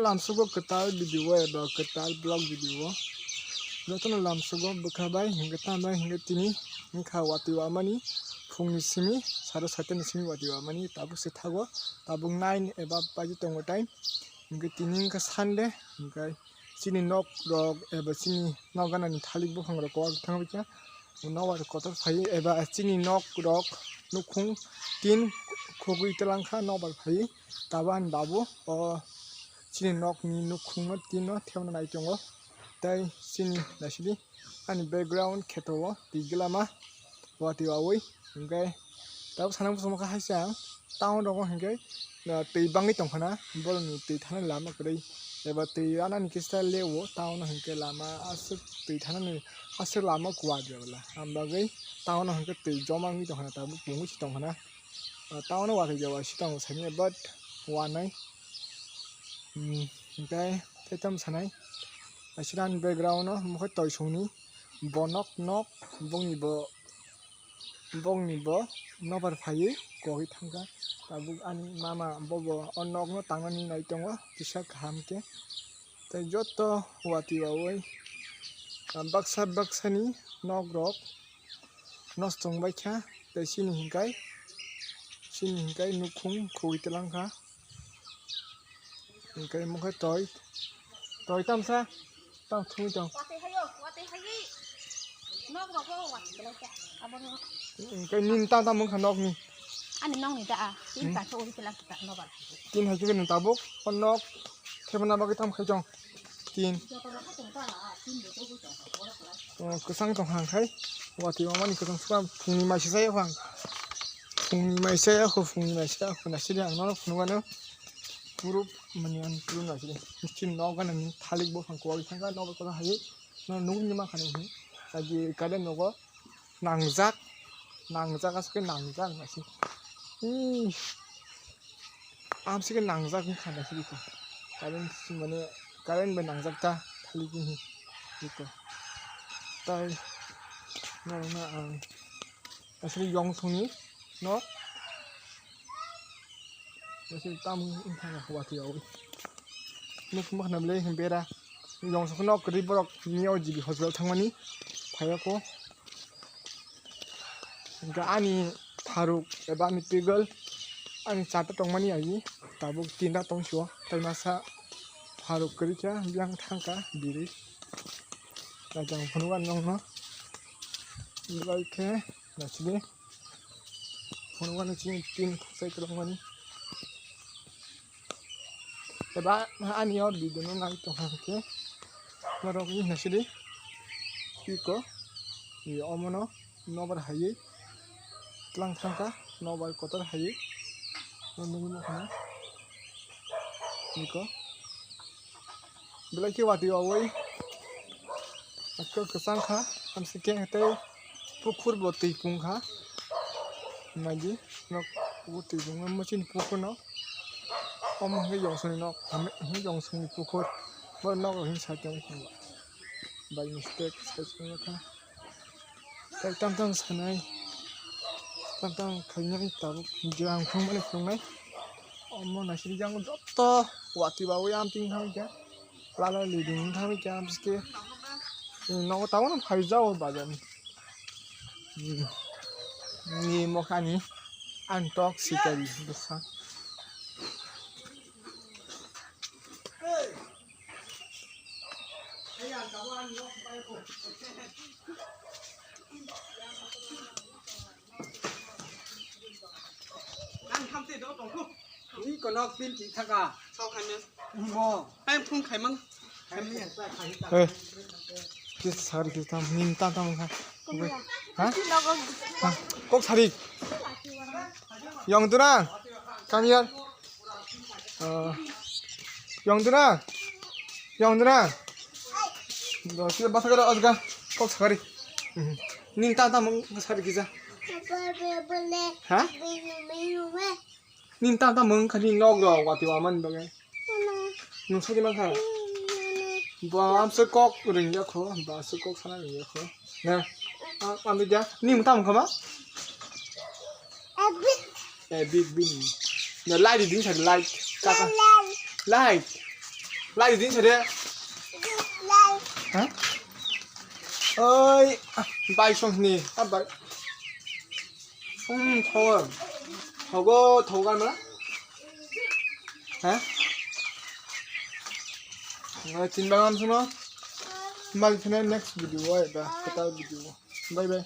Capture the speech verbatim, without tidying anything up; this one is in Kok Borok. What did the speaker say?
Lamsugo kwtal video eba kwtal vlog video. Jotono lamsugo bwkha bai hinkhe tambai hinkhe tini wngkha watwi wamani phungni simi saro saitani simi watwi wamani tabuk se thago tabuk nine eba baji tongo time. Hinkhe tini wngkha Sunday hinkhe chini nok rok eba chini nok ganani thalik buphang rok kwak thangwi kha. Nobar kotor phai eba chini nok rok nukhung tin khogwi twlang kha nobar phai. Tabo ani babu o chini nokni nukhungno tino thebna nai tongo. Tei chini naisidi ani background kheto o twi glama watwi wawi hinkhe tabo sana muchungma kha haisa ang town rogo hinkhe twi bangwi tongkha na borokni twi thana lama kwrwi eba twi anani kisa lewo town o hinkhe lama aswk twi thanani aswk lama kwar bela ang bagwi town o hinkhe twi joma wngwi tongkha na tabuk pungwi se tongkha na. Ah, town o watwi jaba si tongo saimanya but wanai. Hmm, hinkhe tei tamo sanai. Asirani background o mokhe toisongni bo nok nok bongni bo bongni bo nobar phaiwi kogwi thangkha. Tabuk ani mama bobo o nokno tangnani nai tongo kisa kaham khe. Tei joto watwi wawi, ah, baksa baksani nok rok nosto wngbaikha tei chini hinkhai chini hinkhai nukhung khogwi twlangkha hinkhai mokhe toi toi tamsa tang thungwi tong. Watwi hayo, watwi hayi. Nok rok o watwi belai kha. Abono. Hinkhai nini tang tang wngkha nokni. Ani nokni da a. Tin Hmm. ta so uri kela kita nobar. Tin hai khe nung tabuk o nok thebana bagwi tam khai tong. Tin. Oh, kwchang tong hang khai. Watwi mamani kwchang sukha phungni maisa saya phang. Phungni maisa ya khu phungni maisa ya khu nasiri ang nono phunugano. Puru mani ang puru nasiri. Chin nok gana ni thalik bo phang kwal thangka nok ko hai. No nugni ma khani hi. Agi kade nogo. Nangjak, nangjak, aswk khe nangjak, aswk. Ih, amswk khe nangjak wngkha, naisik khe. Current, mane, current bai nangjak ta, thalik wnghi, iko. Tai, norokno ang, aswk yong songni, no, Naisik tamo wngkha na watwi yawi. Nuk ma khna bwlai bera. Yong sokno kwrwi borok neo G B hospital thangmani phaiya ko. Hingkha ani pharuk eba ani pigol ani chata tongmani agi tabuk tinta tong sio tai masa pharuk kwrwi kha biyang thangkha biri. Naitong phunukha nongno. Belai khe naisidi. Phunukha nai chini tin khukchai kwrwngmani. Eba ani o video no nai tongkha hwnkhe norok wngkha naisidi. Piko. Omono nobar haiwi tlang thangkha. Nobar kotor haiwi. Nugwi mankha na. Piko. Belai khe watwi wawi. Hakhe kwchang kha, hamsi khe tei pukhur bo twi pung kha. Naidi nok bo twi pung muchini pukhur no. Omo hwnkhe yong songni nok, hwnkhe yong songni pukhur. Bo nok rok hwn side o by mistake side o kha. Tei tang tang sanai, tang tang khainai tabuk je ang phunukmani phunuknai. Omo naisidi yang joto watwi bawi amtwing thangkha, lala liding thangkha amtwike. Nogo tabukno phaijao bazar ni, ni mokhani ang tok sikari bwsa. Ni konok pin ki thaka. Sao khaimya. Mo. Hai phung khaimang. Khaimya. Eh. Kis sari kis tam nin tam tam kha. Ha? Ha? Kok sari. Yong tu na. Come here. Ah, yong duna, yong duna. Do sila basa karo ojga kok sakari. Nin ta ta mung sakari kisa. Ha? Nin ta ta mung khani nok do wati wa man doge. Nung sakari man kha. Ba am se kok ring ya kho, ba se kok sana ring ya kho. Na. Am dia. Nin ta mung khama. Eh, big bin. Na light din sa light. Kaka. Light. Lai din sade. Ha? Oi, bai song ni. Ah, bai. Hmm, thogar. Thogo, thogar mana? Ha? Ngai tin bangam suno. Mal thene next video ai ba, kata video. Bye bye.